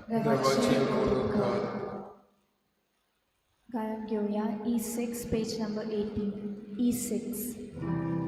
गायन घेवया E6 page number 18. E6.